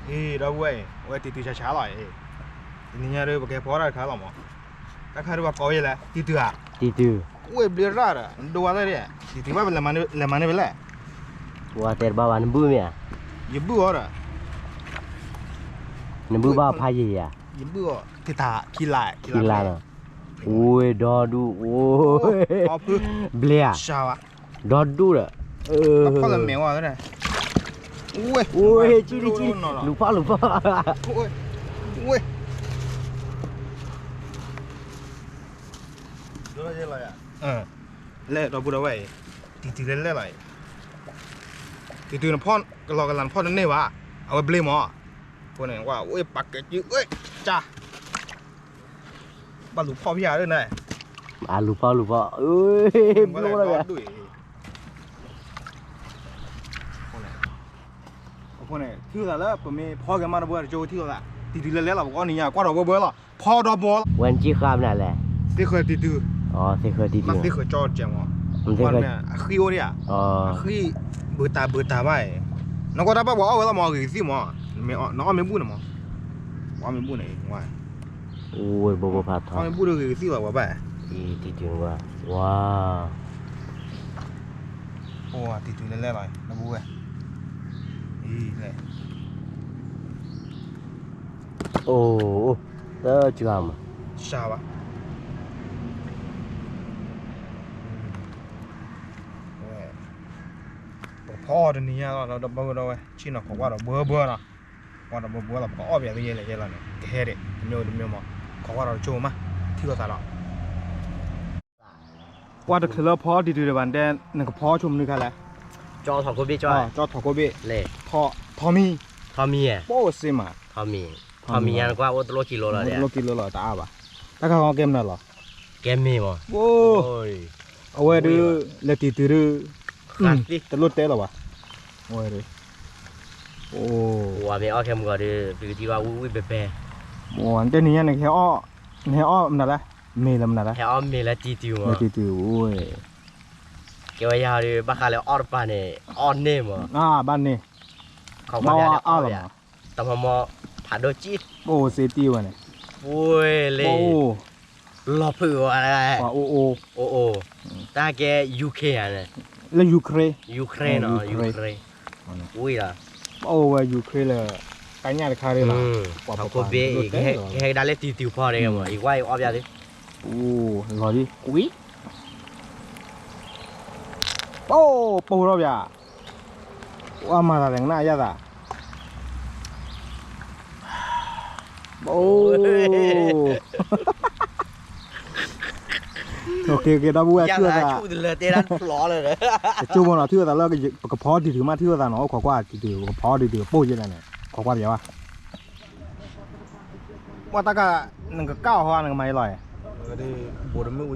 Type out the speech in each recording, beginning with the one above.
အ့ ဒီပုၢ်ဝဲၢ်အံၤ အဝဲတံၤတုၤဆါဆါလီၤအံၤ, တနံၤညါဒီး ပကဟဲဖီတၢ်တခါလီၤမး, တၢ်ခါဒီးပှၤကိးယဲလဲၣ် တံၤတုၤဧါ, တံၤတုၤ, အိၣ်ဘျ့ရၣ်ဒီး နဒိဝဲသ့ၣ်ဒၣ်, တံၤတုၤဘၣ်လဲၤမၤန့ၢ်ဖဲလဲၣ်, ပှၤတဲတဘၣ်ဘၣ် နဘုၣ်မ့ၢ်ဧါ, ယဘုၣ်အီၤဒီး, နဘုၣ်ဘၣ်ဖးယံၤဧါ, ယဘုၣ်အီၤ တံၤတၢ်ခံလါ, ခံလါလီၤ, အိၣ်ဒီဒူၣ်, အိၣ်, ဘျ့ဧါ, ဒီဒူၣ်ဒီး, ဖီၣ်လၢမဲာ်ဝဲ, လူၤဖီၣ်လူၤဖီၣ်, လဲၣ်ဒီပုၢ်ဒီဝဲၢ်အံၤ, တံၤတုၤလဲၤလဲၣ်လီၤအံၤ, တံၤတုၤနဖီၣ်ကလီကလၤနဖီၣ်တန့ၢ်ဘၣ်, အဝဲဘျ့မး, အဃိန့ၣ် ဝဲပာ်ကဲက့ၤ, ကၢ် ဘၣ်လူၤဖီၣ်ဖဲယၤန့ၣ်, အလူၤဖီၣ်လူၤဖီၣ်, ဘျိလီၤ, အဃိန့ၣ် ထံၣ်လိာ်သးလၢပမ့ၢ်ဖီက့ၤမးတဘိတကၠိထံၣ်လိာ်သး, တံၤတုၤလဲၤလဲၣ်လီၤ ပကအီၣ်နံၤညါ ကွၢ်ဒီးဘၢဘၢလီၤ, ဖီဒီးဘီလီၤ, ဝဲနကံၣ်ဃါမနုၤလဲၣ်, သ့ၣ်ဃၢတံၤတုၤ, သ့ၣ်ဃၢ, သ့ၣ်ဃၢကၠီတကဲးမး, အဃံအိၣ်ဒံးဧါ, အဃံ, ဘုတၢ်ဘုတၢ်ဘၣ်အံၤ, နကွၢ်တၢ်ဘၣ်ပှၤအီၣ်ဝဲလီၤမး ဂ့ၤကသံၣ်မး, နအီၣ်မ့ၢ်ဘူၣ်န့ၣ်မး, ပှၤအီၣ်မ့ၢ်ဘူၣ်န့ၣ်, အီၣ်မ့ၢ်ဘူၣ်ဒီးဂ့ၤကသံၣ်လီၤပှၤဘၣ်, တံၤတုၤ, ဝါ, အိၣ်တံၤတုၤလဲၤလဲၣ်လီၤ နဘူၣ်ဝဲ, အံၤလဲၣ်, အိၣ်, တၢ်စှၤမး, စှၤဘၣ် ပကဖီအီၣ်တနံၤညါလီၤ ဒီပုၢ်ဒီဝဲၢ်, ဆ့ၣ်နီၤခိးကွၢ်ဒီးဘှၢဘှၢနီၤ, ကွၢ်ဒီးဘှၢဘှၢလီၤ ပကအီၣ်ပယီၤသ့ယဲလဲၣ်ယဲလီၤန့ၣ် ကဟဲဒံး တမ့ၢ်အိၣ်တမ့ၢ်မး, ခိးကွၢ်ဒီးကၠိမး ထံၣ်လိာ်သးဒီး ကွၢ်တချုးလၢဖီတံၤတုၤဒံးဘၣ်တဲ နကဖီဆိမနုၤခါလဲၣ်, ကၠီထီၣ်ကိၣ်ဘ့ၣ်, ကၠီထီၣ်ကိၣ်ဘ့ၣ်, ထီၣ်, ထီၣ်မံ, ထီၣ်မံ, ပိၢ်စ့မး, ထီၣ်မံ, ထီၣ်မံညါနကွၢ်အိၣ်တလိၣ်ကံလိလီၤ, အိၣ်တလိၣ်ကံလိလီၤ တအါဘၣ်, တၢ်ခါခီကဲမနုၤလီၤ, ကဲမ့ၢ်မး, အဝဲဒုး လဲၤတံၤတုၤဒုး တလိၣ်တဲလီၤဘၣ်, အဝဲဒုး, ဝဲမ့ၢ်အီၣ်ခဲမုၢ်ဂီၤဒီး ပကထံၣ်ဘၣ်ဝံၣ်ဝံၣ်ဘဲဘဲ, တဲနံၤညါန့ၣ် နဟဲအီၣ်မနုၤလဲၣ်, မ့ၤလၢမနုၤလဲၣ်, ဟဲအီၣ်မ့ၤလၢတံၤတုၤမး, တံၤတုၤ, ကဲဝဲယၤဒီး ဘၣ်ဃးလၢအီၣ်တပၤန့ၣ် အီၣ်န့ၢ်မး, ဘၣ်န့ၢ်, ဘၣ်အီၣ်လီၤ, တၢ်မၤမီၤ ဖးဒိၣ်ကံၣ်, အိၣ်စ့တံၢ်ဝဲန့ၣ်, ပှဲၤလံ, လီၤဖုးဝဲ, အိၣ်အိၣ်, တၢ်ကဲ ယူခရ့ၣ်န့ၣ်, လၢယူခရ့ၣ်, ယူခရ့ၣ်နီၤ, ယူခရ့ၣ်, ဝံၤလီၤ, အိၣ်ဝဲယူခရ့ၣ်လၢ ကညၣ်တခါဒ်လီၤ, ထီၣ်ကိၣ်ဘ့ၣ်အံၤ ကဟဲကဒါလၢတံၤတုၤဖီဒံးမး အံၤကွၢ်အံၤအီၣ်ဘၣ်လံ, လီၤဒ်, အိၣ်ပိၢ်ထီၣ်ပၠး, ဝဲမၤသးလဲၣ် ကနၣ်ယၤသး, အိᣣ်, ဒီပုၢ်ဝဲၢ်ထံၣ်လိာ်သး, ကၠိဖိနီၤ ထံၣ်လိာ်သးလၢ ပကဖီတံၤတုၤမး ထံၣ်လိာ်သးနီၤ အိၣ်ခိးကွၢ်တံၤတုၤ ပကဖီတံၤတုၤပိၢ်ယဲလဲၣ်န့ၣ် ခိးကွၢ်ပၠးဘၣ် ပှၤတၢ်ကး နကကၣ်အီၤဟီ နကမၤအံၤလီၤ, ဘိးတမုၣ်,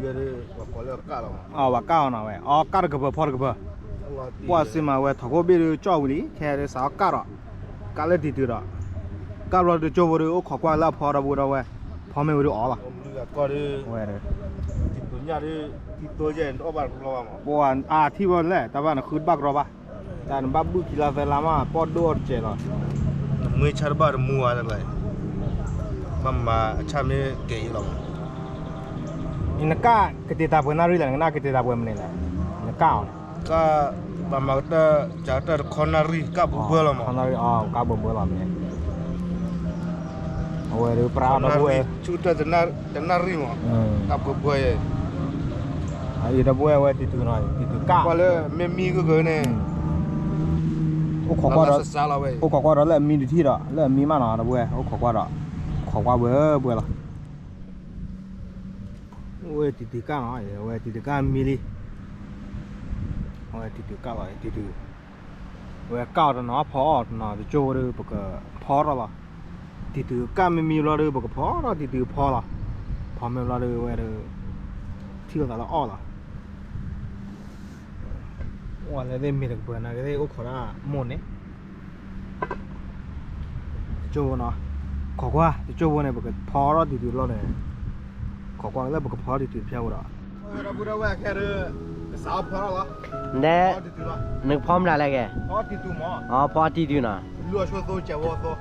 အဝဲကၣ်အီၤနီၤဝဲ အီကၣ်တကပၤဖီတကပၤ, ပှၤစံးမးဝဲ ထီၣ်ခိၣ်ဘ့ၣ်ဒုးကၠီၣ်ဝံၤလံ ခဲအံၤဒုးစးအီၣ်ကၣ်ဒီး, ကၣ်လၢတံၤတုၤဒီး, ကၣ်ဘျီဒုးကၠိဖိဒုး အိၣ်ခိးကွၢ်လၢအဖီဒီပုၢ်ဒီဝဲၢ်, ဖီမ့ၢ်ဝံၤဒုးအီၣ်လီၤ, ဝဲ ပှၤအါထံၣ်ဘၣ်လဲၣ် တၢ်ဘၣ်နဃုတဘၣ်ကရီဘၣ်, တၢ်နဘၣ်ဘုၣ်ခံလါသၢလါမး ပီၣ်ဒိၣ်အီၣ်တစဲးလီၤ, မွေးဆါတဘၣ်တမူဝဲတလဲၣ်, ဘၣ်မၤအဆၣ်မ့ၢ်ကဲအံၤလီၤ, နကၣ်ကတ့ၤတၢ်ပှဲၤနၣ်ရံၣ်လဲၣ် နကနၣ်ကတ့ၤတၢ်ပှဲၤမနုၤလဲၣ်, နကၣ်အီၤန့ၣ်, ကၣ်, ဘၣ်မၤကတၢၢ် ကတၢၢ်တခီနၣ်ရံၣ် ကၣ်ဘိးဘၢလီၤမး, ကၣ်ဘိးဘၢလီၤမး, အဝဲဒုးပြးဒီပုၢ်ဝဲၢ် ဆူတၢၢ်တနၣ်ရံၣ်မး, ကၣ်ဘိးဘၢယဲ အံၤဒီပုၢ်ဝဲၢ်ဝဲတံၤတုၤနီၤ တံၤတုၤကၣ်, ကွၢ်လၢမ့ၢ်မံဂၢၢ်ဂၢၢ်န့ၣ်, အိၣ်ခိးကွၢ်ဒီး, အိၣ်ခိးကွၢ်ဒီးလၢအမံတထံၣ်ဒီး လၢအမံမးနီၤ ဒီပုၢ်ဝဲၢ် အိၣ်ခိးကွၢ်ဒီး, ခိးကွၢ်ဘှဲဘှဲလီၤ, ဝဲတံၤတုၤကၣ်နီၤ ဝဲတံၤတုၤကၣ်မံလံ, ဝဲတံၤတုၤကၣ်လီၤ တံၤတုၤ, ဝဲကၣ်အီၤတနီၤ ဖီအီၣ်တနီၤ တကၠိဖိဒီး ပကဖီထီၣ်လီၤ, တံၤတုၤကၣ်မ့ၢ်မံဘျီဒီး ပကဖီထီၣ်တံၤတုၤဖီလီၤ, ဖီမ့ၢ်ဘျီဒီးဝဲဒီး ထံၣ်လိာ်သးလၢအီၣ်လီၤ ဝဲလဲၤသ့ၣ်မ့ၢ်တကပၤနာ်က့သ့ၣ်အိၣ်ခိးဒၣ်မိၢ်န့ၣ်, တကၠိဖိနီၤ, ခိးကွၢ် တကၠိဖိန့ၣ် ပကဖီထီၣ်တံၤတုၤဘျီန့ၣ်, ခိးကွၢ်လၢပကဖီတံၤတုၤတဖျၢၣ်ဖိဒီး, ဒီပုၢ်ဝဲၢ်ခဲဒီး, ကစးဖီထီၣ်လီၤ, နကဖီမနုၤလဲၣ်ကဲ, ဖီတံၤတုၤမး, ဖီတံၤတုၤနီၤ, လူၤအဆိသိ ကဲဝီသိ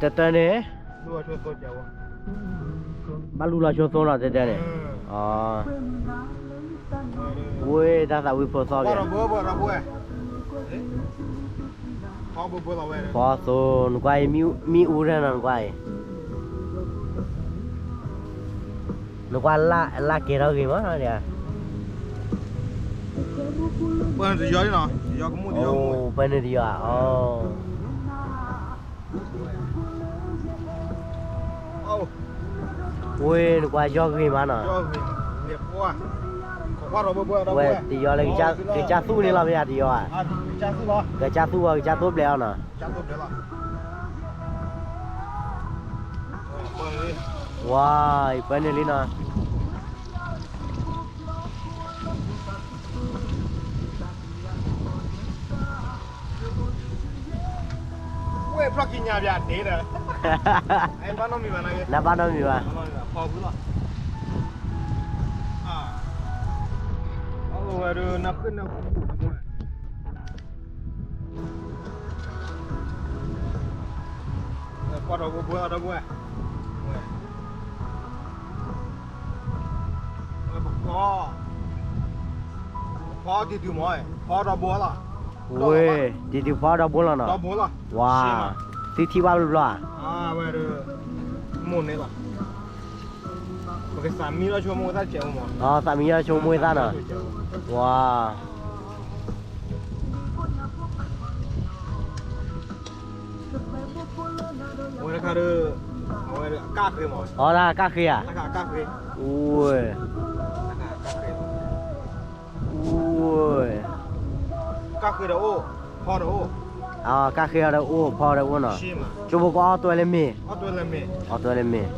တၢ်တၢ်န့ၣ် ဘၣ်လူလီၤဆိသိနီၤ တၢ်တၢ်န့ၣ်, ဝ့ၢ်တၢ်သးဝံၣ်ဖိသီၣ်က့ၤ, ဖီသိ နကွၢ်အံၤ မ့ၣ်အူတၢ်နီၤ နကွၢ်အံၤ, နကွၢ်လၢ်ကဲထီၣ်ဂ့ၤမး, ပှၤန့ၣ်တယီၤ, ဝ့ၢ်နကွၢ်ယီၢ်ဂ့ၤမးနီၤ, ဝဲတယီၤလၢ ကစၢ်သူၣ်န့ၣ်လီၤမ့ၢ်ဧါ တယီၤဧါ, ကစၢ်သူၣ်ဝဲ ကစၢ်သူၣ်ဘျဲးအီၤနီၤ, ဝါ အံၤပၢန့ၣ်လံနီၤ ဝ့ၢ်ဖျီၣ်ခံညါ ပၠးဒ့ဒီး, နဘၣ်နီတမံၤဘၣ်, ဖီဖုလီၤ, အဝဲဒၣ်နဃုနဃု, ကွၢ်ထီၣ်ဘိဘိအီၤဒီပုၢ်ဝဲၢ်, ပဖီ, ပဖီတံၤတုၤမ့ၢ်, ဖီဒီဘိလီၤ, ဝ့ၢ် တံၤတုၤဖီဒီဘိလီၤနီၤ, ဝါ, သုထံၣ်ဘၣ်ဘျီဘျီဧါ, ဝဲဒၣ်, မိၢ်န့ၣ်လီၤ, ပကသးမံလီၤဆိကမိၣ်သၣ်စဲးအိၣ်မး, သးမံလီၤဆိကမိၣ်သၣ်နီၤ, ဝါ အဝဲတခါဒီး, အဝဲကၣ်ဃ့မး, အီဒၣ်ကၣ်ဃ့ဧါ, ဝ့ၢ်, ဝ့ၢ်, ကၣ်ဃ့ဒီးအိၣ်, ဖီဒီးအိၣ်, ကၣ်ဃ့ဒီးအိၣ် ဖီဒီးအိၣ်နီၤ, ကၠိဖိကအီၣ်တွဲလၢမ့ၢ်, အီၣ်တွဲလၢမ့ၢ်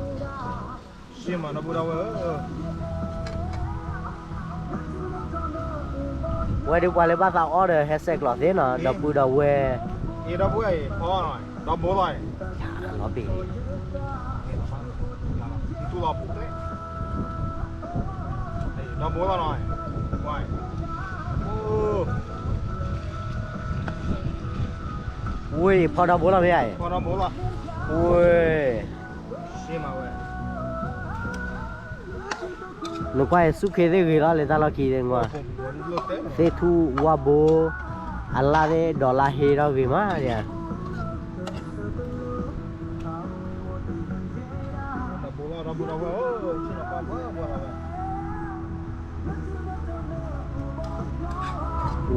ဝဲဒၣ်ပှၤလၢဘၣ်သး order ဟဲဆဲးကျိးသ့နီၤ, ဒီပုၢ်ဒီဝဲၢ်, ဒီပုၢ်ဝဲၢ်, ဒီဘိလီၤ, လီၤဘ့ၣ်, ဒီဘိလီၤနီၤ, ဝ့ၢ် ဖီဒီဘိလီၤမ့ၢ်ဧါ, ဝ့ၢ် နကွၢ်အံၤ ဆူၣ်ခ့သ့ၣ်ဂ့ၤလီၤ လၢတၢ်လီၢ်ခံသ့ၣ်နကွၢ်, သ့ၣ်ထူၣ်ဝၣ်ဘိ, အလၣ်သ့ၣ်ဒီးလၣ်ဟ့ထီၣ်ဂ့ၤမး,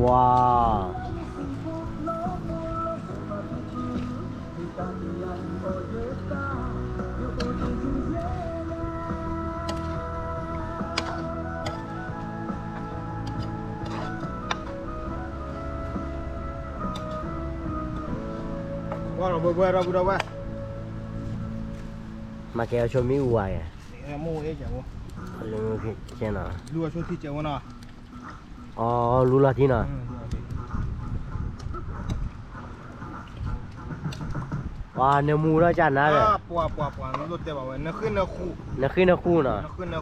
ဝါ မၤကဲအီၤဆိမ့ၣ်အူဝါယဲ, အီ လူလီၤထံနီၤ, ပှၤနၢမူထီၣ်ကၢ်နၤဒီး, နဃ့နဃူနီၤ,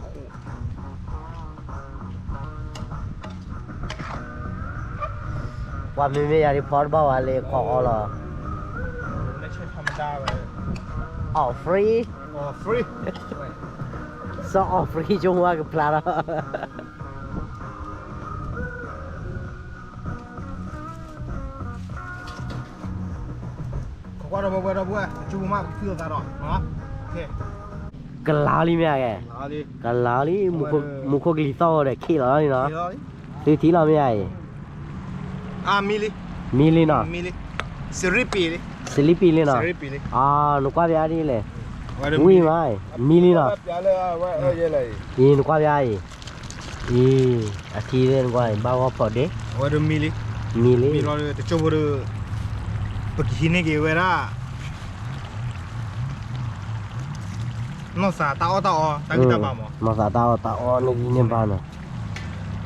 ပှၤမ့မ့ၢ်ယၤဒ်ဖီတဘၣ်ဝဲလၢခီအီလီၤ, အီ free, စီၤအီ free ဆိကမိၣ်ကဖျါထီၣ် ကလီၤလံမ့ၢ်ဧါ, ကလီၤလံ, မူခိၣ်ကလံၤသီၣ်ဒီး ခ့ၣ်လီၤလံနီၤ, သုထံၣ်လီၤမ့ၢ်ဧါအံၤ, မံလံနီၤ, စရံပံလံနီၤ, နကွၢ်ပျါဒ်လဲၣ်, ဝံၤမး, မံလံနီၤ, အံၤနကွၢ်ပျါအံၤ, အံၤ, အထံသ့ၣ်နကွၢ် ဘၣ်ဂီၢ်ဖီးဒ့, မံလံ, တကၠိဖိဒီး, ပကဟံးန့ၢ်က့ၤဝဲဒၣ် နီၢ်သးတၢ်အီၣ်တၢ်အီ တၢ်ဂံၢ်တၢ်ဘါမး, နီၢ်သးတၢ်အီၣ်တၢ်အီ န့ၢ်ဂံၢ်န့ၢ်ဘါနီၤ,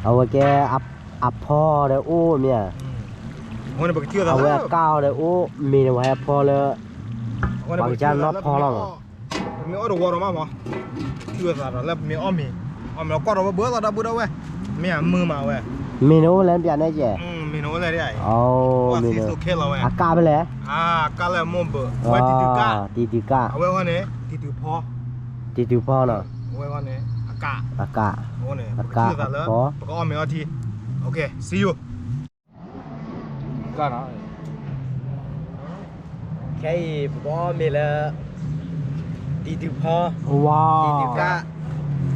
အဝဲကဲ အဖီဒီးအိၣ်မ့ၢ်ဧါ, အဝဲအကၢ်အီၤဒီးအိၣ်, မ့ၢ်န့ၣ်ပှၤဟဲဖီလၢ, ပှၤကစၢ်နီၢ်ဖီလီၤမး, ပမ့ၢ်အီၣ်တဝီဒီးမးမး, ထံၣ်ဝဲသးဒီးလၢပမ့ၢ်အီၣ်မ့ၤ, အီၣ်မ့ၤအီၣ်ကွၢ်ဒီးဝဲဘၢလီၤဒီပုၢ်ဒီဝဲၢ်, မ့ၢ်အမုာ်မးဝဲ, မ့ၢ်န့ၣ်အိၣ်လၢပျးနဲကဲး မ့ၢ်နအိၣ်လဲၣ်ဒ်အံၤ, အိၣ်မ့ၢ်န, အကၣ်ဖဲလဲၣ်, အကၣ်လၢမိၢ်ဘၢ, အဝဲတံၤတုၤကၣ်, တံၤတုၤကၣ်, အဝဲဃီန့ၣ်, တံၤတုၤဖီ, တံၤတုၤဖီနီၤ, အဝဲဃီန့ၣ်, အကၣ်, အကၣ်, အကၣ်, အဖီ, ပကအီၣ်မ့ၤအီထံ, OK, see you. ခဲအံၤ ပကအီၣ်မ့ၤလၢ တံၤတုၤဖီ, တံၤတုၤကၣ်,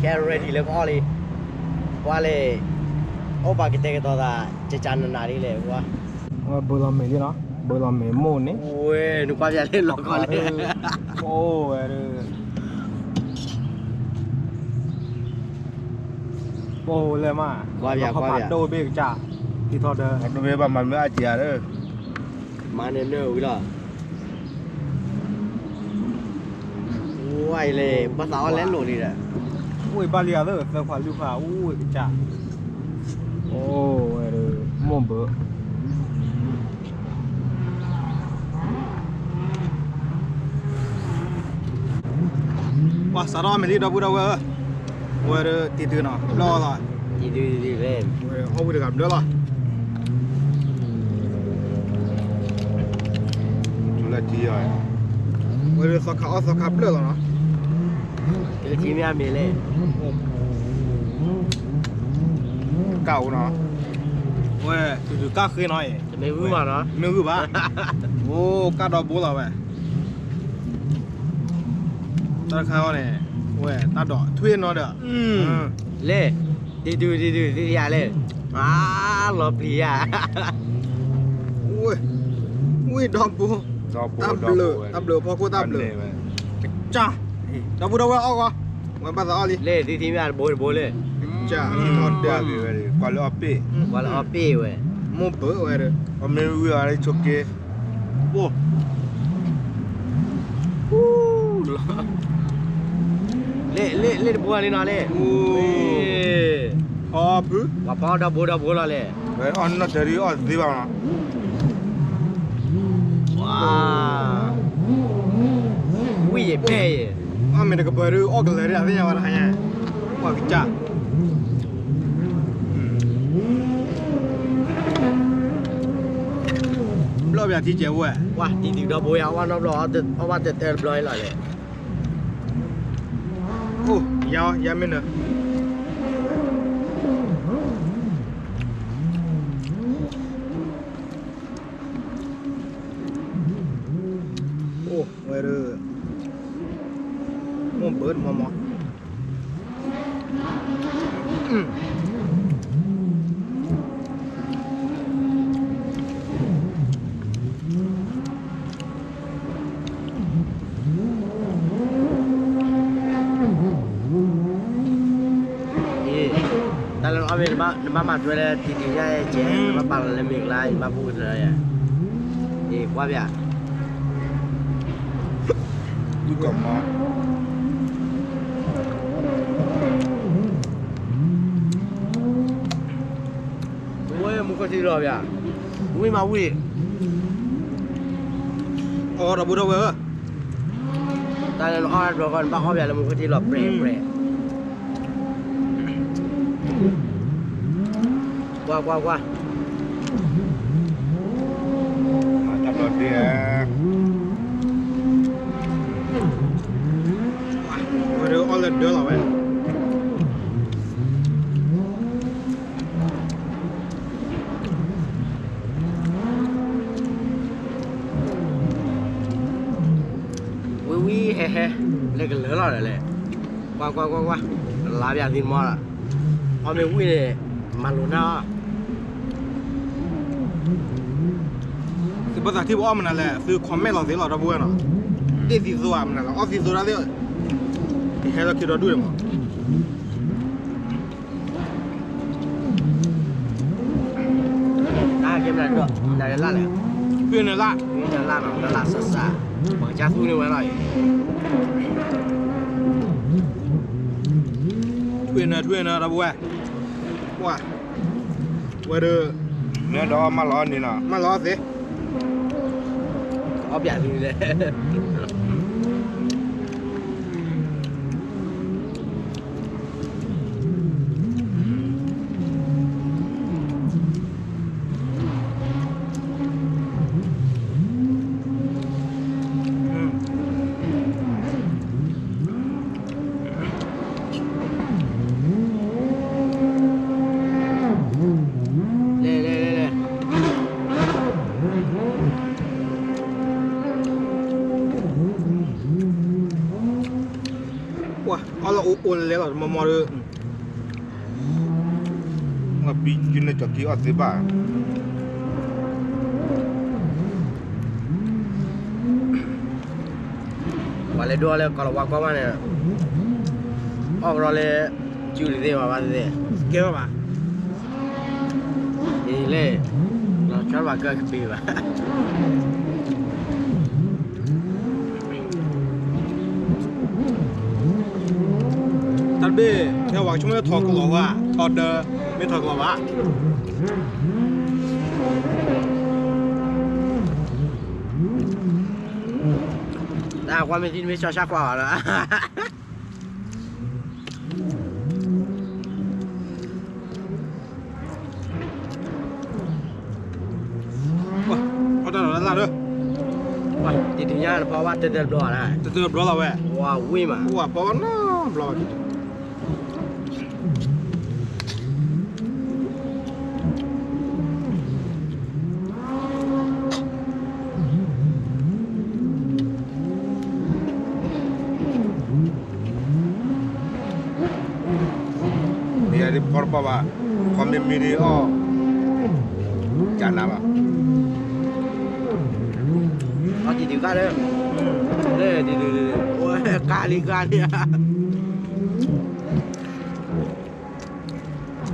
ခဲ ready လၢပအီၣ်လံ, ကွၢ်လံ, အိၣ်ပာ်ကတဲာ်ကတီၤသး ကကနနၤလံလဲၣ်, ကွၢ်, ဘၢလီၤမ့ၤလံနီၤ, ဘၢလီၤမ့ၤမိၢ်န့ၣ်, ဝဲ နကွၢ်ပၠးလၢလီၤကီလံ, အိၣ်ဝဲ ပအိၣ်လဲၣ်မး, ကွၢ်ပၠး ကွၢ်ပၠး ဒိၣ်ဘ့ၣ်ကစၢ်, ထံထီၣ်ဒၢ, ဒိၣ်ဘ့ၣ်ဘၣ်မၤမ့ၢ်အစံးဧါ, မၤန့ၢ်နၢဝံၤလီၤ, ဝဲအံၤလဲၣ် ဘၣ်သးအီၣ်လဲလိာ်လံဒီး, အိၣ်ဘၣ်လံဧါသၢ သၢခွါလွံၢ်ခွါ အိၣ်ကစၢ်, အိၣ်ဝဲဒီး မိၢ်ဘၢ ပှၤစးထီၣ်အီၣ်မ့ၤလံ ဒီပုၢ်ဒီဝဲၢ်ဧၢ, ဝဲဒီးတံၤတုၤနီၤ ဘျၢလီၤ, တံၤတုၤတံၤတုၤလဲၣ်, ဝဲအီၣ်ဝံၤတဂၤဘျၢလီၤ, ဝဲဒီးသီခါအီၣ်သီခါဘျၢလီၤနီၤ, တထံမ့ၢ်အမ့ၢ်လဲၣ်, ကၣ်အိၣ်နီၤ, ဝဲတံၤတုၤကၣ်ဃ့နီၤအံၤ, တမ့ၢ်ဂုၢ်ဘၣ်နီၤ, မ့ၢ်ဂုၢ်ဘၣ်, အိၣ်ကၣ်ဒီဘိလီၤဝဲ တၢ်တခါအံၤန့ၣ်, ဝဲတၢ်ဒိး ထွံၣ်နီၤဒီး, လဲၣ်, တံၤတုၤတံၤတုၤ သ့ၣ်ယၤလဲၣ်, အါ လီၤပျံၤယၤ, ဝဲ, ဝံၤဒီဘိ, တၢ်ဘျုး, တၢ်ဘျုးဖီခိၣ်တၢ်ဘျုး, ကစၢ်, ဒီပုၢ်ဒီဝဲၢ်အီၣ်ဂီၤ, ဝဲဘၣ်သးအီၣ်လံ, လဲၣ် သ့ၣ်ထံမ့ၢ်အတဘိတဘိလဲၣ်, ကစၢ်, ကွၢ်လၢအီၣ်ပ့ၢ်, ကွၢ်လၢအီၣ်ပ့ၢ်ဝဲ, မိၢ်ဘၢဝဲဒီး, အမ့ၢ်ဝံၤအီၤလၢဆိးက့ လၢ, လၢတဘိလံနီၤလဲၣ်, ဖီဖု, ပှၤဖီဒီဘိဒီဘိလီၤလဲၣ်, အီၣ်နီၢ်တရံးအီၣ်သ့ဘၣ်နီၤ, ဝံၣ်ယဲၢ်ဖဲယဲၢ်, အီၣ်မ့ၢ်တကပၤဒုး အီၣ်ကလဲာ်ဒ်အသ့ၣ်ညါဝဲတဟါညါ, ပှၤကစၢ် ဘျီၣ်ပၠးထံကဲးဝဲ, ပှၤတံၤတုၤဒီဘိယၤ အီၣ်နီတဘျီ အီၣ်ဘၣ်တတၢတဘျီအံၤလီၤလဲၣ်, အိၣ်, ယၤ, ယၤမ့ၢ်နၢၤ, အိၣ်ဝဲဒီး, မိၢ်ဘၢတမီမီ တၢ်လၢနအီၣ်မ့ၢ် နဘၣ်မၤထွဲလၢတံၤတံၤညါယဲၢ်ကဲ, နဘၣ်ပာ်လီၤလၢမ့ၤကျါ နဘၣ်ပူၣ်ကတၢၢ်ယဲၢ်, အ့ၣ် ကွၢ်ပၠး, ဝဲ မူခိၣ်ထံလီၤပၠး, ဝံၣ်မးဝံၣ်, အီၣ်ဒီပုၢ်ဒီဝဲၢ်ဧၢ, တၢ်လၢနအီၣ်တဘျီဃီ နဘၣ်အီၣ်ပၠးလၢမူခိၣ်ထံလီၤပြဲပြဲ, ကွၢ်ကွၢ်ကွၢ်, တၢ်ဘျီဒ့ဧါ, ဝဲဒၣ်အီၣ်လၢဒၢလီၤဝဲ ဝံၤဝံၤဟဲဟဲ, လဲၤကလၢလီၤဒီးလဲၣ်, ကွၢ်ကွၢ်ကွၢ်ကွၢ်, လါပၠးသံမီၢ်လီၤ, အီၣ်မ့ၢ်ဝံၣ်န့ၣ်, မၤလိာ်နၢ်အီၣ်, သုဘၣ်သးထံၣ်ပအီၣ်မနုၤလဲၣ် သု comment လီၤသ့လီၤ ဒီပုၢ်ဝဲၢ်နီၤ, တ့ၢ်သံသိဧါမနုၤလဲၣ် အီၣ်သံသိတၢ်သ့ၣ်, ယဟဲလီၤခံဒီဒူၣ်န့ၣ်မး နကဲမနုၤဒီး နကဲလၢ်လဲၣ်, ကွံာ်နလၢ်, ကွံာ်နလၢ်နီၤ နလၢ်စၢ်စၢ်, ပကစၢ်သူန့ၢ်ဝဲလီၤအံၤ, ထွံၣ်နၢ ထွံၣ်နၢ ဒီပုၢ်ဝဲၢ်, ဝဲ, ဝဲဒီး, မ့ၢ်ဒီးမၢလီၤအီၣ်န့ၣ်နီၤ မၢလီၤအီၣ်သ့, အီၣ်ပၠးသ့လဲၣ် မ အီၣ်လၢအိၣ်အိၣ်လဲၤလီၤ တမီမီဒီး, ပံကန့ၣ်ကၠီၤက့ၤအီၣ်သ့ဘၣ်. ပှၤလဲၤဒိလၢကီၢ်လီၤဝါကီၢ်မးန့ၣ်, အီၣ်ကရီလၢ ကၠူလံသ့ၣ်ဘၣ်ဘၣ်သ့ၣ်, ကဲဘၣ်ဘၣ်. အံၤလဲၣ်, လီၤဆီဘၣ်ကၢကပ့ၤဘၣ်. တၢ်တဘ့ၣ် ဟဲဝဲကဆိကမိၣ်လၢထီၣ်ကလီၤဝဲ, ထီၣ်ဒၢး, မ့ၢ်ထီၣ်ကလီၤဘၣ်. တၢ်ကွၢ်မ့ၢ်သံတမ့ၢ်ကၠီဆါကွၢ်ဘၣ်လီၤ. အီၣ်တၢ်ဒီးလၢ်လၢ်ဒီး, တံၤတညါနဖီဘၣ်တၢၢ်တၢၢ်တဘျီလီၤ, တၢၢ်တၢၢ်တဘျီလီၤဝဲ, ဝါဝံၣ်မး, ဝါဖီဘၣ်နီတဘျီဘၣ်. မ့ၢ်ဒ်ဖီတဘၣ်ဘၣ်, ခီမ့ၢ်မ့ၢ်ဒ်အီၣ်, ကနၤဘၣ်, အီၣ်တံၤတံၤကၢ်လၢ, လၢတံၤတံၤ, ဝဲကၢ်လံကၢ်လံ. သုမ့ၢ်ဘၣ်သးတံၤတံၤ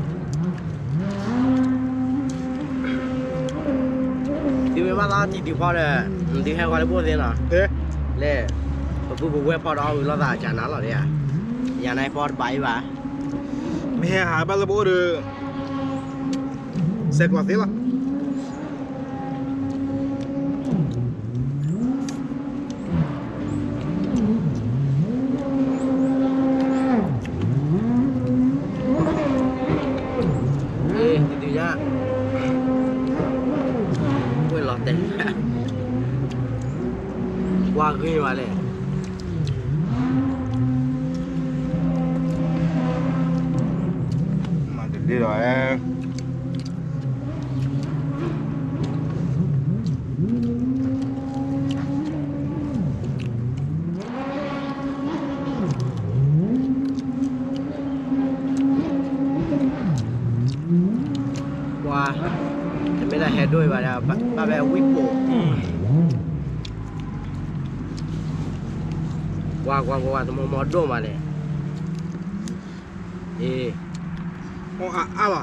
ဖီဒီး, သုဟဲဃီလၢပအိၣ်သ့နီၤ, လၢ, ပပုၢ်ပဝဲၢ်ဖီဒီးအီၣ်ဝံၤလိာ်သးကနၤလီၤဒ်ဧါ, ယၤန့ၣ်ဖီတဘၣ်အံၤဘၣ်, မ့ၢ်ဟဲဟးဘၣ်လၢပအိၣ်ဒီး, ဆဲးကျိးသ့လီၤ. တံၤတံၤညါ, ဝဲလီၤတဲာ်, ကွၢ်ဂ့ၤဘၣ်လဲၣ်. မၤတဒ့ဒီး, ပှၤ, တမ့ၢ်လၢဟဲဒိၣ်အံၤဘၣ်ဒီး, ဘၣ်ဖဲဝံၣ်ပိာ်, ကွၢ်ကွၢ်ကွၢ်ကွၢ် တမီၤမီၤဒိၣ်မးလဲၣ်, အ့, အီၣ်အါအါလီၤ. အ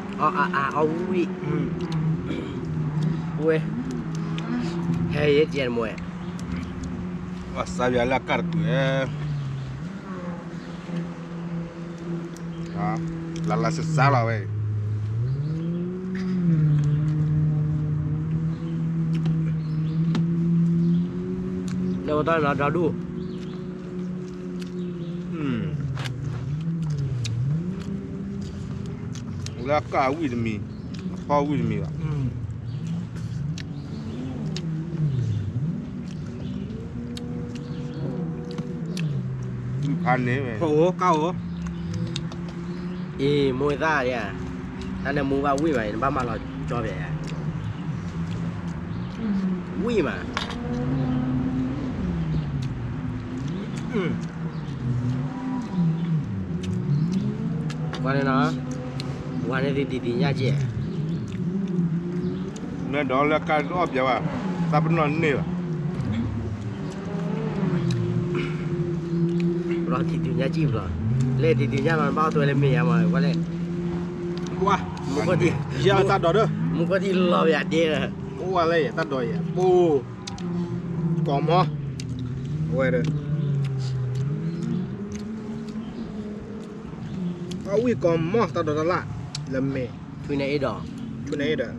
ီၣ်အါအါ အီၣ်ဝံၣ်ဝံၣ်, ဝဲ, ဟဲယဲၢ်ကဲတမံၤ, အီၣ်စါယွၤလၢအကၢ်တကွံာ်, လၢလၢစစါလီၤဝဲအံၤ, လၢပတီၢ်နီၤဒီဒူၣ်, လၢအကၢ်ဝံၣ်တမံၤ, အဖီဝံၣ်တမံၤဘၣ်. ဝံၣ်ဖးန့ၣ်ဝဲ, ဖီအိၣ်ကၢ်အိၣ်, အ့ မိၢ်သၣ်ဧါ, တၢ်န့ၣ်မူဘၣ်ဝံၣ်မး နဘၣ်မၤလီၤကၠီဖဲ, ဝံၣ်မး. ကွၢ်န့ၣ်နီၤ, ဝၤန့ၣ်သုဒံးဒံးညၣ်ကဲ, နဒီးလၢကါအီၣ်ပျဲဘၣ်, သးပနီၣ်န့ၢ်ဘၣ်. ဘျီထံၣ်ဒံးညၣ်ကံၣ်ဘျီ, လဲၤဒံးဒံးညၣ်လီၤ နဘၣ်အီၣ်သွဲလၢမ့ၢ်ယါမး ကွၢ်လဲၣ်, မူကီၢ်ထံၣ်, ယၤတၢ်ဒိးဒီး, မူကီၢ်ထံၣ်လီၤပယၤဒ့လီၤ, အိၣ်ဝဲလၢယတၢ်ဒိးယဲ, ပူၤ, ကီၢ်မီ, အဝဲဒီး အဝံၣ်ကီၢ်မီၢ်တၢ်ဒိးတၢ်လၢ်, လၢမ့ၢ်, ထွံၣ်န့ၣ်အ့ၣ်ဒီး, ထွံၣ်န့ၣ်အ့ၣ်ဒီး,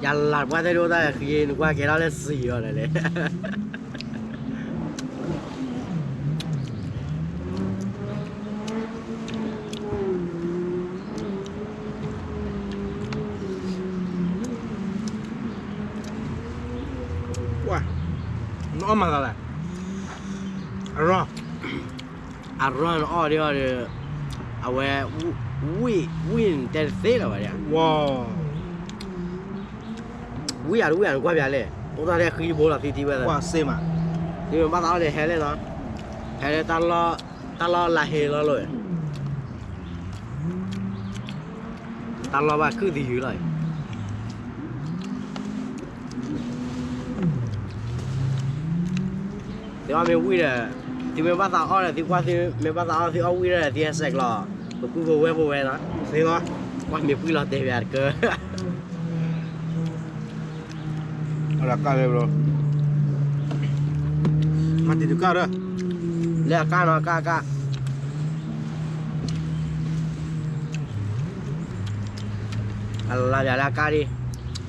ယလၢ်ပှၤတဲဒိတၢ်ဃံ နကွၢ်ကဲထီၣ်လၢစံၤအီၤလဲၣ်လဲၣ်. နအီၣ်မၤသးလဲၣ်. အရၢ အရၢနအီၣ်ဒ်အီၤဒီး အဝဲ ဝံၣ် ဝံၣ်နတဲတသ့လၢၤဘၣ်ဒ်. ဝံၣ်ယၤတဝံၣ်ယၤနကွၢ်ပၠးလဲၣ် အိၣ်တၢ်လၢဃံဘိလီၤသံသံဝဲသ့ၣ်မး. သုမ့ၢ်ဘၣ်သးအီၣ်ဒီးဟဲလဲၣ်နီၤ, ဟဲလၢ တၢ်လီၢ်လၢဟ့လီၤလိၤ တၢ်လီၢ်ဘၣ်ခုၣ်သံယုၤလီၤ. သုအီၣ်မ့ၢ်ဝံၣ်ဒီး သုမ့ၢ်ဘၣ်သးအီၣ်ဒီး သုကွၢ်သုမ့ၢ်ဘၣ်သးအီၣ် သုအီၣ်ဝံၣ်ဒီး သုဟဲဆဲးကျိး ပကူဖိဝဲၢ်ဖိဝဲနီၤ. သ့လီၤ. ကွၢ်မ့ၢ်ပှံၢ်လီၤတဲာ်ပၠးတကၢ အကၢ်လၢဘျီ မၤတံၤတကၢ်ဒီး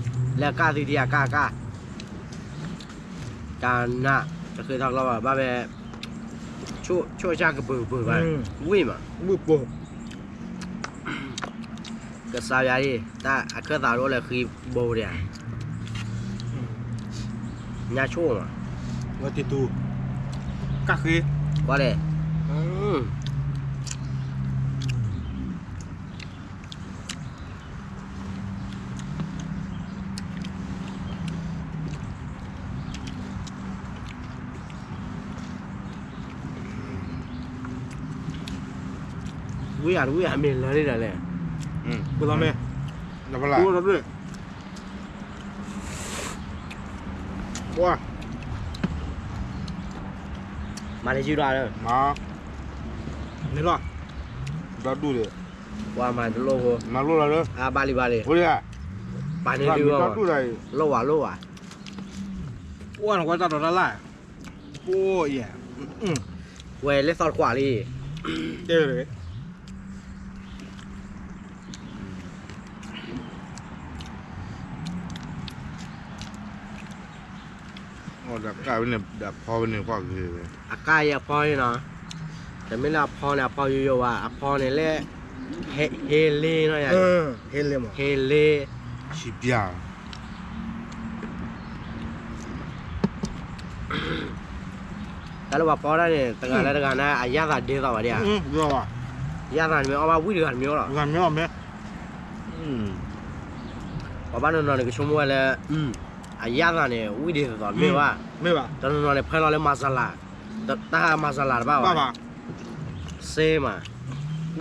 လၢအကၢ်နီၤ အကၢ်အကၢ် အလါပၠးလၢအကၢ်ဒံး လၢအကၢ်သုဒံးအကၢ်အကၢ် တၢ်နး တဃ့ထီၣ်ကျီၢ်ဘၣ် ဘၣ်ဝဲ ဆိၣ်အစၢ်ကပၢၤကပၢၤဘၣ် ဝံၣ်မး ဝံၣ်ပိၢ် ကစၢ်ယွၤဒ် တၢ်အခၢၣ်သးဒိၣ်လၢဃံဘိဒံး ညါဆိၣ်မး ဝဲတံၤတူ ကၣ်ဃ့ ကွၢ်လဲၣ် ဝံၣ်ယၤတဝံၣ်ယၤမ့ၢ်လၢန့ၣ်ဒီးလဲၣ် ပလီၤမ့ၢ် ပှၤ မၤတယုၢ်ဒီး မၤ န့ၣ်လီၤ ဒီဒူၣ်ဒီး ပှၤမၤတလိၣ်ဖိ မၤလိၣ်လီၤလၢ အဘၣ်လံဘၣ်လံ ပှၤန့ၣ်ဒုး လိၣ်ဝဲလိၣ်ဝဲ ပှၤနကွၢ်တၢ်ဒိးတၢ်လၢ် ပှၤယဲ ဝဲလဲၤသီတခွးလံ တဲ အီၣ်ဒီးကၢ်ဝဲန့ၣ် ဒီးဖီဝဲန့ၣ်ကွၢ်ဂ့ၤဝဲ အကၢ်ယဲအဖီန့ၣ်နီၤ တမ့ၢ်လၢအဖီန့ၣ် အဖီယိယိဘၣ် အဖီန့ၣ်လၢ ဟ့လ့နီၤ ဟ့လ့ ဟ့လ့ စံးပၠး တၢ်လၢပှၤဖီတၢ်န့ၣ် တဂၤလၢတဂၤန့ၣ် အယၣ်သးဒ်သိးဘၣ်ဒ်ဧါ ယၣ်သးန့ၣ်မ့ၢ်အီၣ်ဘၣ်ဝံၣ်တဂၤတမံၤလီၤ ပှၤဘၣ်နီၢ်နီၢ်န့ၣ် ကဆိကမိၣ်ဝဲလၢ အယၣ်သးန့ၣ် ဝံၣ်ဒ်သိးသိးမ့ၢ်ဘၣ် တနီၤနီၤန့ၣ် ဖဲလီၤလၢမၤစလၤ တၢ်မၤစလၤတဘၣ်ဘၣ် စ့မး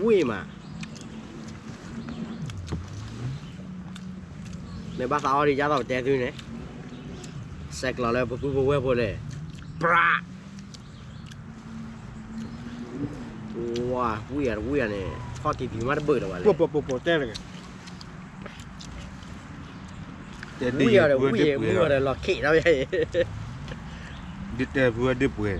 ဝံၣ်မး မ့ၢ်ဘၣ်သးအီၣ်ဒ်ယါသးပတဲသုန့ၣ် ဆဲးကျိးလၢပကူပဝဲၢ်ဖိန့ၣ် ပြး ဝါ ဝံၣ်ယၤတဝံၣ်ယၤန့ၣ် ဖီၣ်တံၢ်တံၢ်မးတဘၢၣ်လၢၤဘၣ်လၢ ပှၤပှၤပှၤပှၤတဲတဂၤ တဲဒ်ဝံၣ်ယၤတဝံၣ်ယၤ မုၢ်ဂီၤဒီးလီၤခံးထီၣ်ဝဲ ဒ်တဲဖုဝဲဒ်ပှဲၤ တဲထံအီၣ်မီ ဟ့ၣ် တဲဖဲအီၣ်တၢ်လၢပီၣ်လဲၣ် ပီၣ်လဲၣ် ပီၣ်လဲ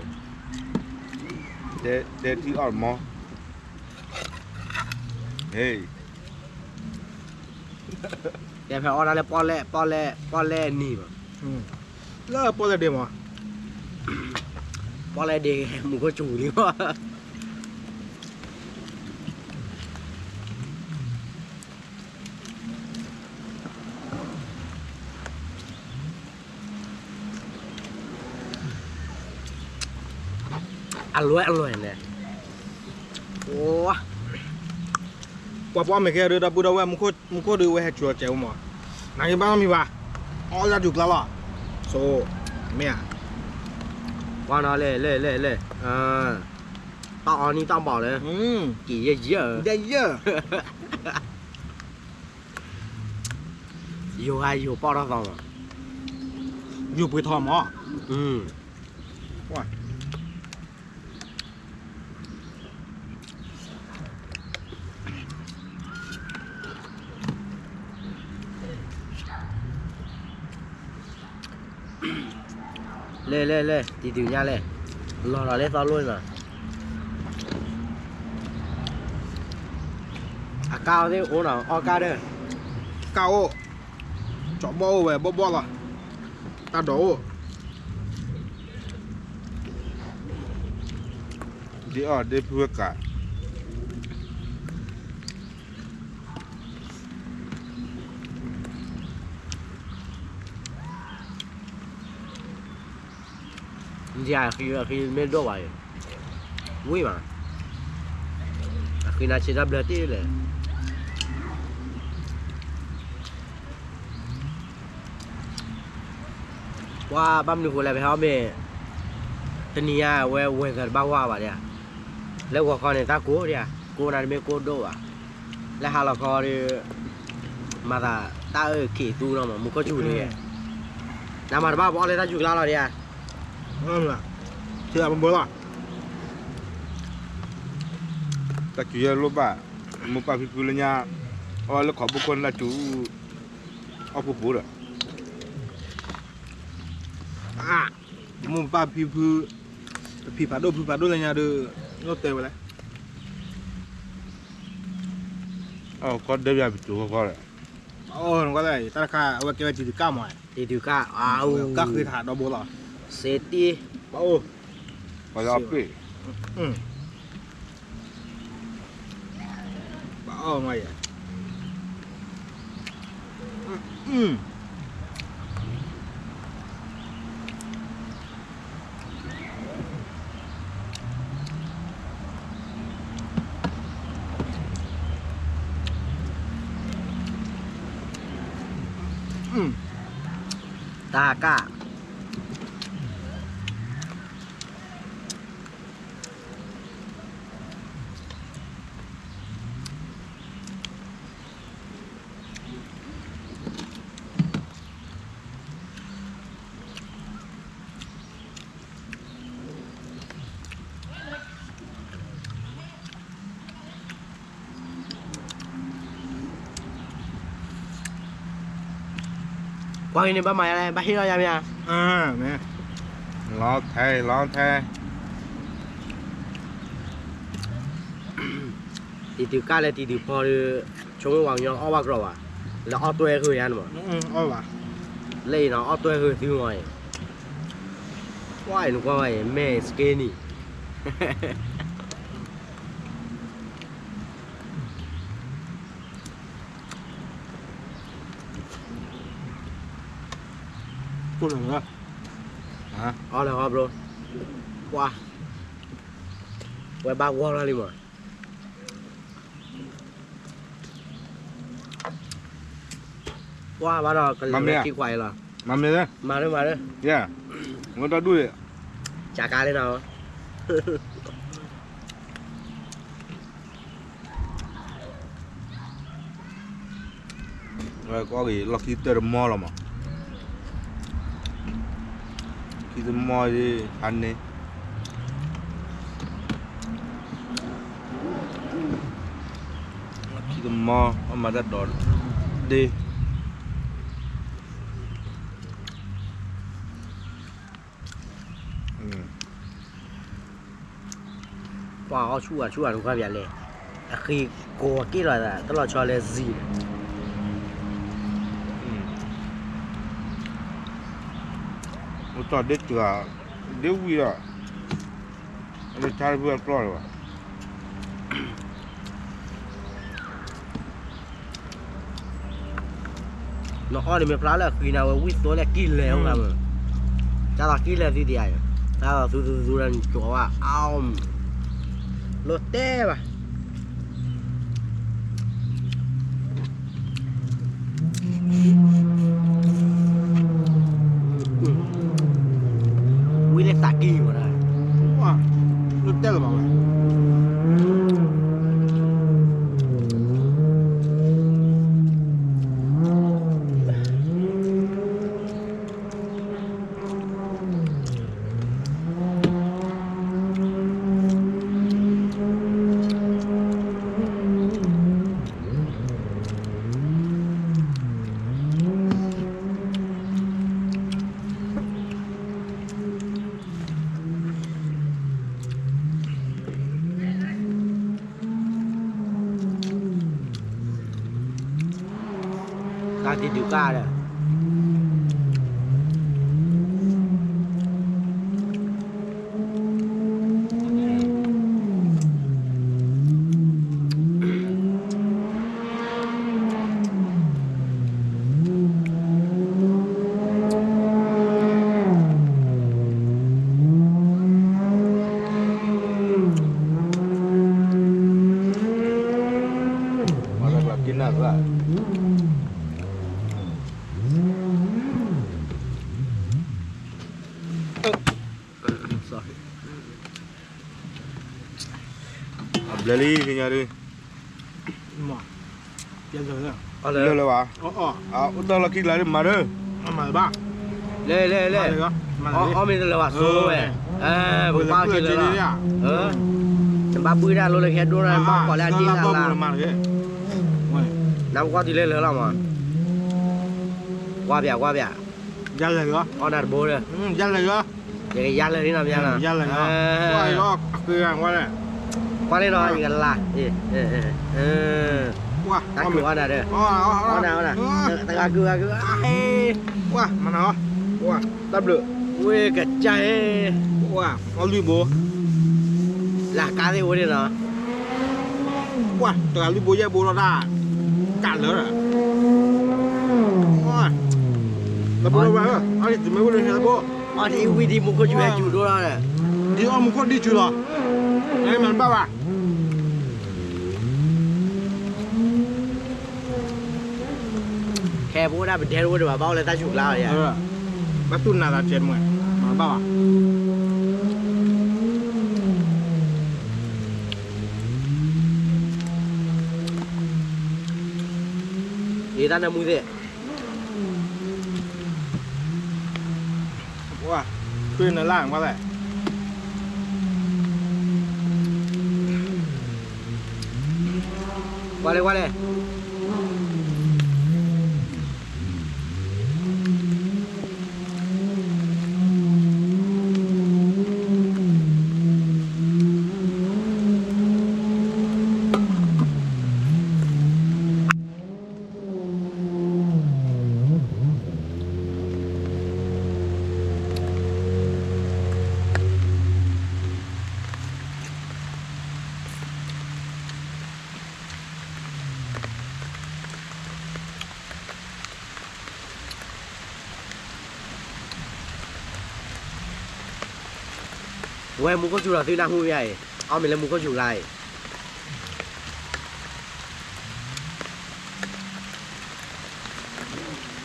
ၣ်နံၤမး လၢပီၣ်လဲၣ်ဒ့မး ပီၣ်လဲၣ်ဒ့ မူခိၣ်စူၤလံမး အလွဲၢ်အလွဲၢ်န့ၣ် ပှၤပှၤမ့ၢ်ကဲဒုး ဒီပုၢ်ဒီဝဲၢ် မူခိၣ်ဒုးဝဲဟဲစူၤအီၤကဲးဝဲမး နၤက့ဘၣ်မံၤဘၣ် အီၣ်လၢဒုးကျါလီၤ ဆိ မ့ၢ်ဧါ ကွၢ်နီၤလဲၣ်လဲၣ်လဲၣ်လဲၣ် တၢ်အီနံၣ်တၢ်ဘီၣ်လၢ က့ၤယဲၢ်ယဲၢ် ယဲၢ် ယိၤဟါယိၤပီၣ်ထီၣ်သီမး ယိၤပှ့ၤထီမး လဲၣ်လဲၣ်လဲၣ် တံၤတုၤညါလဲၣ် လီၤလီၤလၢသီလိၣ်နီၤ အကၢ်အိၣ်သ့ၣ်အိၣ်နီၤ အီၣ်ကၢ်ဒီး ကၢ်အိၣ် ကၠီဘီၣ်အိၣ်ဝဲဘီၣ်ဘီၣ်လီၤ, တၢ်ဒိးအိၣ်, ဒ်အီၣ်ဒ့ဖုဝဲကး, အဃံမ့ၢ်ဒိၣ်ဘၣ်အံၤ, ဝံၣ်မး, အဃံနၤဆံးတၢ်ဘျၢတ့ၢ်လဲၣ်. ပှၤဘၣ်မနုၤဃိလဲၣ် ပဟဲအီၣ်မ့ၢ် တနံၤညါဝဲ weather တဘၣ်ဝါဘၣ်ဒၣ်, လၢဂီၤခီန့ၣ် တၢ်ကိၢ်ဒၣ်, ကိၢ်နၤတမ့ၢ်ကိၢ်ဒိၣ်ဘၣ်, လၢဟါလီၤခီဒီး မၤသးတၢ်အၢၣ်ခံးသူနီၤမး မူခိၣ်စူၤန့ၣ်, နမၤတဘၣ်ပအီၣ်လၢတၢ်ယူၤကျါလီၤဒၣ်, ထံၣ်ဘိလီၤ, တၢ်စူၤယဲၢ်လိၣ်ဘၣ်, မိၢ်ပၢ်ဖံဖုလၢညါ, အီၣ်လၢခီဘိခိၣ်န့ၣ်တၢ်စူၤ, အီၣ်ဖိဖိဒီး မိၢ်ပၢ်ဖံဖု, ဖံဖးဒိၣ်ဖုဖးဒိၣ်လၢညါဒီး, လိၣ်တဲဝဲလဲၣ်, ကီၢ်ဒဲဘၣ်ပစူၤဃီဃီဒီး, အိၣ်နကွၢ်လၢ တၢ်တခါအဝဲကဲဝဲတံၤဒုးကၣ်မး, တံၤဒုးကၣ်, ကၣ်ဃ့ထးဒီဘိလီၤ, စ့တံၢ်, ပအိၣ်, ပှၤလၢအပ့ၢ် ပအီၣ်မးယဲ, တၢ်ကၣ် ကွၢ်က့ၤန့ၣ် ဘၣ်မၤယါလဲၣ်, ဘၣ်ဟ့ၣ်လီၤယါမ့ၢ်ဧါ, လီၤထဲလီၤထဲ တံၤဒုးကၣ်လၢတံၤဒုးဖီဒီး, ဆိကမိၣ်ပှၤကညီအီၣ်ဘၣ်ကြီဘၣ်, လၢအီၣ်တွဲဃုာ်ယါန့ၣ်မး, လၢအံၤနီၤ အီၣ်တွဲဃုာ်သုမးအံၤ, ကွၢ်အံၤနကွၢ်ဝဲအံၤ မဲာ်စက့နံၣ် အီၣ်လၢၤဟီဘျိ, ကွၢ်, ဝဲဘၣ်ဂီၢ်လီၤလံမး, ကွၢ်ဘၣ်ဒီးကလဲၤဝဲခံခွးအံၤလီၤ, မၤမ့ၢ်, မၤလၢမၤလၢ, ဝဲတၢ်ဒူၣ်, ကၢ်ကါလၢနီၤ ဝဲကအီၣ်က့ၤလီၢ်ခံတၢၢ်တမီၢ်လီၤမး, ခံတမီၢ်ဟါန့ၣ်, ခံတမီၢ် အမၤတၢ်ဒိးဒ့ ပှၤအီၣ်ဆူၣ်ဂၤဆူၣ်ဂၤတခါပၠးလဲၣ်, အဃံကိးက့ၢ်လီၤသး တလီၤဆီလၢဇံၤန့ၣ်, အိၣ်တ့ၢ်ဒ့ၣ်စှၤ, ဒ့ၣ်ဝံၤဒီး, အလၢဆါတဖုအကျီၢ်လၢၤဘၣ် နအီၣ်န့ၣ်မ့ၢ်ဖျါလၢအဃံနၤဝဲ ဝံၣ်သိလၢကံၢ်လဲၤအိၣ်မး, တၢ်သးကံၢ်လဲၤသုသ့ဧါ, တၢ်သးသူသူသူဒီးနကၠီၤဝဲအါ, လိၣ်တဲဘၣ်, ဝံၣ်လၢသးကံၢ်မး, လိၣ်တဲလၢၤဘၣ်ဝဲ တၢ်တံၤဒုးကၣ်ဒီး, ဘျဲၣ်လံ ကညီဒုး လၢလၢဘၣ် အိၣ်တၢ်လီၢ်ခံကျါဒုး မၤဒၢ လဲၤလဲၤလဲၤ အီၣ်မ့ၢ်တလၢၤဘၣ်ဆိဝဲ ပကဘၣ်က့ၤလၢလီၤ နဘၣ်ပုၢ်တၢ်လိလၢခဲဒိၣ်နၤ ဘၣ်ကိးလၢအဒ့လၢ်လၢ် နကွၢ်တုၤလၢလၢာ်လီၤမး ကွၢ်ပၠးကွၢ်ပၠး အီၣ်နၤတဘိဒီး ယကယါလၢာ်လံနီၤ မယါလၢာ် ကွၢ်လံနီၤ ယကလါ တၢ်ကုၢ်အီၣ်နၤဒီး အီၣ်နၤအီၣ်နၤ တဂၤကုၢ်ဂၤကုၢ် တၢ်ဘျုး ဝ့ၢ်ကစၢ် အီၣ်လွံၢ်ဘိ လၢကါသ့ၣ်အိၣ်န့ၣ်နီၤ ကွၢ် တဂၤလွံၢ်ဘိယဲၢ်ဘိလီၤတၢ် ကးလၢာ် တဘိဝဲ အီၣ်ဒ်တမ့ၢ်ဝဲလၢဟဲတဘိ အီၣ်ဒ်ဝံၤဒ်မူခိၣ်စူၤဟဲစူၤဒိၣ်လီၤ ဒ်အီၣ်မူခိၣ်ဒ်စူၤလီၤ နမၤတဘၣ်ဘၣ် ခဲပအိၣ်ဒၣ်ပဒဲတဝဲဒံးဘၣ် ဘၣ်အိၣ်လၢတၢ်စူၤကျါလီၤ ဘၣ်တူၢ်နၤသးကဲးမွဲ မၤတဘၣ်ဘၣ် ယတၢ်နၢမူသ့ၣ် ထွံၣ်နလၢ် ကွၢ်လဲၣ်ကွၢ်လဲၣ် ဝဲမူခိၣ်စူၤလီၤသုနၢ်ဟူမ့ၢ်ဧါအံၤ အီၣ်မ့ၢ်လၢမူခိၣ်စူၤကျါအံ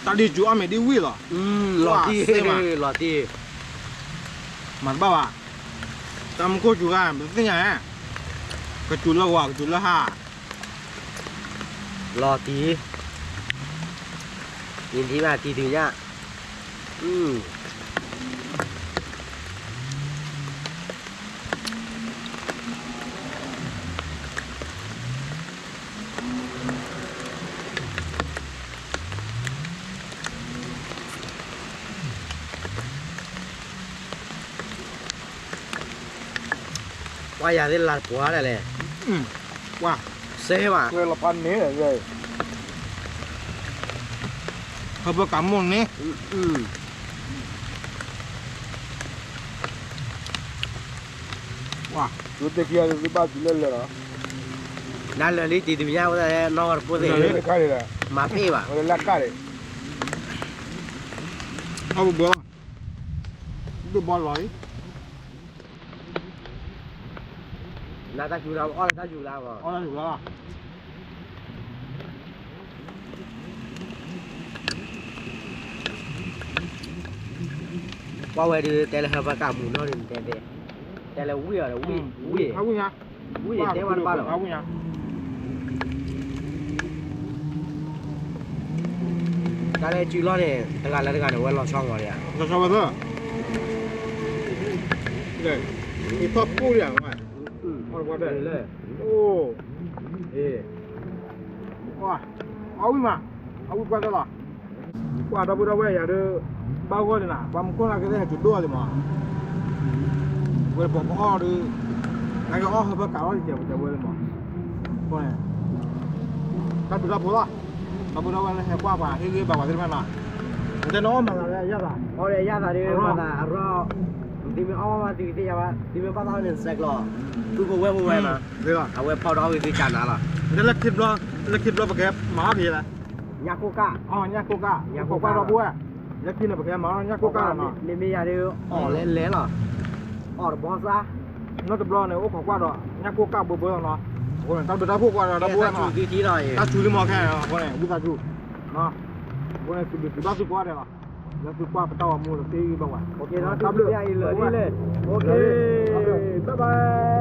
ၤ တၢ်ဒ်စူၤအီၣ်မ့ၢ်ဒ်ဝံၣ်လီၤ လီၤတံၢ် လီၤတံၢ် မၤတဘၣ်ဘၣ် တၢ်မူခိၣ်စူၤဂၤ ပသ့ၣ်ညါ ကစူၤလၢဂီၤ ကစူၤလၢဟါ လီၤတံၢ် ယထံၣ်ဘၣ်တံၤတညၣ် ကွၢ်ယၤသ့ၣ်လၤတပှၢ်ဒၣ်လဲၣ် ကွၢ် စဲဘၣ် ဟၢဖၢကးမိၣ်န့ၣ် ကွၢ် သုတ့ခံဂၤသုဘၣ်တုၤလၢလၢာ်လီၤ နလၢာ်လံတံၤတမံၤညါဝဲဒၣ်နီၢ်ဂၤတဖိသ့ၣ် မၤပ့ၢ်ဘၣ် လၢကၣ်န့ၣ် အီၣ်ဘၣ်ဘၣ် ဒိၣ်ဘီလီၤအံၤ နတၢ်စူၤလၢအီၣ်လၢတၢ်စူၤလၢအီၣ် အီၣ်လၢစူၤလၢ ကွၢ်ဝဲဒုးတဲလၢဟၢဖၢကးမူနီၢ်ဒုးတဲတဲ တဲလၢဝံၣ်အီၤဒီးဝံၣ် ဝံၣ် ဝံၣ်တဲဝဲတဘၣ်လီၤ တၢ်လၢစုလီၢ်န့ၣ် တဂၤလၢတဂၤန့ၣ် ဝဲလီၤဆီမီၤဒံးဧါ လီၤဆီဝဲသၢ ထီၣ်ပူၣ်လံဧါ အိၣ် အီၣ်ဝံၣ်မး အဝံၣ်ကွၢ်သၢလီၤ ကွၢ်ဒီပုၢ်ဒီဝဲၢ်ယၤဒီး ဘၣ်ဂီၢ်န့ၣ်နၤ ပှၤမူခိၣ်လၢကသ့ၣ်ဟဲကၠိဒိၣ်အီၤလံမး ဝဲပှၤကအီၣ်ဒီး နကအီၣ်ဟၢဖၢကးလီၤတကဲးပတဲဝဲလံမး ဃိန့ၣ် တၢ်ဘျုးတၢ်ဖှိၣ်လီၤ ဒီပုၢ်ဒီဝဲၢ်လၢဟဲကွၢ်ပှၤဟ့ၣ်ဂံၢ်ဘါပှၤသ့ၣ်တဖၣ်နီၤ တဲနအီၣ်မၤသးလၢယၢ်သး အီၣ်ဒီးယၢ်သးဒီး မၤသးအရီၣ် သုမ့ၢ်အီၣ်ဘၣ်ဘၣ်သုကသ့ၣ်ညါဘၣ် သုမ့ၢ်ဘၣ်သးန့ၣ်စဲးကျိး သုဖိဝဲၢ်ဖိဝဲနီၤ အဝဲဖီၣ်ဒီးအီၣ်ဂ့ၤသုကၢ်နၤလီၤ လၢခံဘျီ လၢခံဘျီပကဟဲမၤအီၣ်က့ၤလၢ ညၣ်ကိၢ်ကၢ် ညၣ်ကိၢ်ကၢ် ခိးကွၢ်ဒီပုၢ်ဝဲၢ် လၢခံန့ၣ် ပကဟဲမၤအီၣ်ညၣ်ကိၢ်ကၢ်လီၤနီၤ မ့မ့ၢ်ယၤဒီး အီၣ်လဲၤလဲၤလီၤ အီၣ်တဘီစါ နီတဘျီန့ၣ် အိၣ်ခိးကွၢ်ဒီး ညၣ်ကိၢ်ကၢ်ဘိဘိလီၤနီၤ အဃိန့ၣ် တၢ်ဘျုးတၢ်ဖှိၣ်ကွၢ်ဒီးဒီပုၢ်ဝဲၢ်နီၤ တၢ်စူၤလံမီၢ်ခဲအဃိန့ၣ် ဝံသးစူၤ အဃိန့ၣ် စံးဘျုးစံးဘၣ်သုကိးဂၤဒဲးလီၤ လၢသုကွၢ်ပတၢ်ဂီၤမူဒီးသ့ဂံၢ်ဘါဝဲ တၢ်ဘျုး ဘၣ်ဘၣ် bye bye